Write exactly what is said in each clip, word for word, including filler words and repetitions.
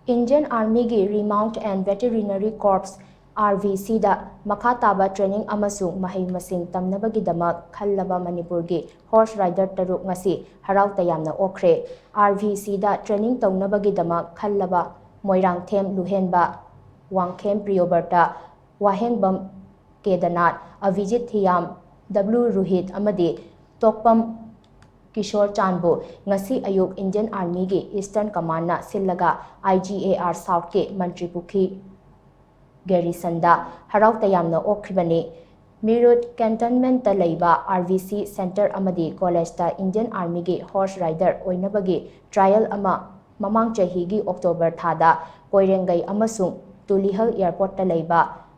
Indian Armyꯒꯤ Remount and Veterinary Corps, RVCꯗ ꯃꯈꯥ ꯇꯥꯕ training ꯑꯃꯁꯨꯡ ꯃꯍꯩ ꯃꯁꯤꯡ ꯇꯝꯅꯕꯒꯤꯗꯃꯛ ꯈꯜꯂꯕ ꯃꯅꯤꯄꯨꯔꯒꯤ horse rider ꯇꯔꯨꯛ ꯉꯁꯤ ꯍꯔꯥꯎ ꯇꯌꯥꯝꯅ ꯑꯣꯛꯈ꯭ꯔꯦ꯫ RVCꯗ training ꯇꯧꯅꯕꯒꯤꯗꯃꯛ ꯈꯜꯂꯕ ꯃꯣꯏꯔꯥꯡꯊꯦꯝ ꯂꯨꯍꯦꯟꯕ, ꯋꯥꯡꯈꯦꯝ ꯄ꯭ꯔꯤꯌꯣꯕꯔꯇ, ꯋꯥꯍꯦꯡꯕꯝ ꯀꯦꯗꯅꯥꯊ, ꯑꯚꯤꯖꯤꯠ ꯊꯤꯌꯥꯝ, W ꯔꯣꯍꯤꯠ ꯑꯃꯗꯤ ꯇꯣꯛꯄꯝ ꯀꯤꯁꯣꯔ ꯆꯥꯟꯕꯨ ꯉꯁꯤ ꯑꯌꯨꯛ Indian Armyꯒꯤ Eastern Commandꯅ ꯁꯤꯜꯂꯒ IGAR Southꯀꯤ ꯃꯟꯇ꯭ꯔꯤ ꯄꯨꯈ꯭ꯔꯤ garrisonꯗ ꯍꯔꯥꯎ ꯇꯌꯥꯝꯅ ꯑꯣꯛꯈꯤꯕꯅꯤ꯫ ꯃꯤꯔꯨꯠ cantonmentꯇ ꯂꯩꯕ RVC center ꯑꯃꯗꯤ collegeꯇ Indian Armyꯒꯤ horse rider ꯑꯣꯏꯅꯕꯒꯤ trial ꯑꯃ ꯃꯃꯥꯡ ꯆꯍꯤꯒꯤ October ꯊꯥꯗ ꯀꯣꯏꯔꯦꯡꯒꯩ ꯑꯃꯁꯨꯡ ꯇꯨꯂꯤꯍꯜ airportꯇ ꯂꯩꯕ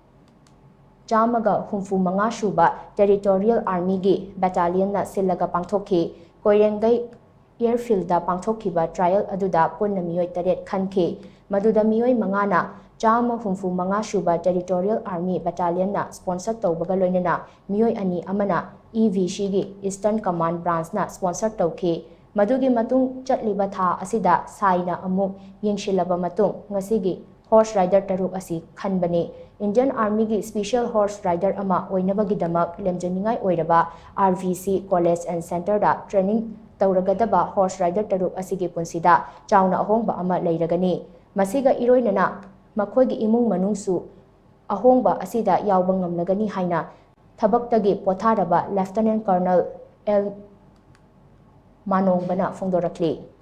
ꯆꯥꯝꯃꯒ ꯍꯨꯝꯐꯨ ꯃꯉꯥ ꯁꯨꯕ Territorial Armyꯒꯤ battalionꯅ ꯁꯤꯜꯂꯒ ꯄꯥꯡꯊꯣꯛꯈꯤ꯫ ꯀꯣꯏꯔꯦꯡꯒꯩ airfieldꯇ ꯄꯥꯡꯊꯣꯛꯈꯤꯕ trial ꯑꯗꯨꯗ ꯄꯨꯟꯅ ꯃꯤꯑꯣꯏ ꯇꯔꯦꯠ ꯈꯟꯈꯤ꯫ ꯃꯗꯨꯗ ꯃꯤꯑꯣꯏ ꯃꯉꯥꯅ ꯆꯥꯝꯃ ꯍꯨꯝꯐꯨ ꯃꯉꯥ ꯁꯨꯕ Territorial Army battalionꯅ sponsor ꯇꯧꯕꯒ ꯂꯣꯏꯅꯅ ꯃꯤꯑꯣꯏ ꯑꯅꯤ ꯑꯃꯅ EVCꯒꯤ Eastern Command branchꯅ sponsor ꯇꯧꯈꯤ꯫ ꯃꯗꯨꯒꯤ ꯃꯇꯨꯡ ꯆꯠꯂꯤꯕ ꯊꯥ ꯑꯁꯤꯗ ꯁꯥꯏꯅ ꯑꯃꯨꯛ ꯌꯦꯡꯁꯤꯜꯂꯕ ꯃꯇꯨꯡ ꯉꯁꯤꯒꯤ horse rider ꯇꯔꯨꯛ ꯑꯁꯤ ꯈꯟꯕꯅꯤ꯫ Indian Armyꯒꯤ special horse rider ꯑꯃ ꯑꯣꯏꯅꯕꯒꯤꯗꯃꯛ ꯂꯦꯝꯖꯅꯤꯡꯉꯥꯏ ꯑꯣꯏꯔꯕ RVC College and Centreꯗ training ꯇꯧꯔꯒꯗꯕ horse rider ꯇꯔꯨꯛ ꯑꯁꯤꯒꯤ ꯄꯨꯟꯁꯤꯗ ꯆꯥꯎꯅ ꯑꯍꯣꯡꯕ ꯑꯃ ꯂꯩꯔꯒꯅꯤ꯫ ꯃꯁꯤꯒ ꯏꯔꯣꯏꯅꯅ ꯃꯈꯣꯏꯒꯤ ꯏꯃꯨꯡ ꯃꯅꯨꯡꯁꯨ ꯑꯍꯣꯡꯕ ꯑꯁꯤꯗ ꯌꯥꯎꯕ ꯉꯝꯂꯒꯅꯤ ꯍꯥꯏꯅ ꯊꯕꯛꯇꯒꯤ ꯄꯣꯊꯥꯔꯕ Lieutenant Colonel L ꯃꯥꯅꯣꯡꯕꯅ ꯐꯣꯡꯗꯣꯔꯛꯂꯤ꯫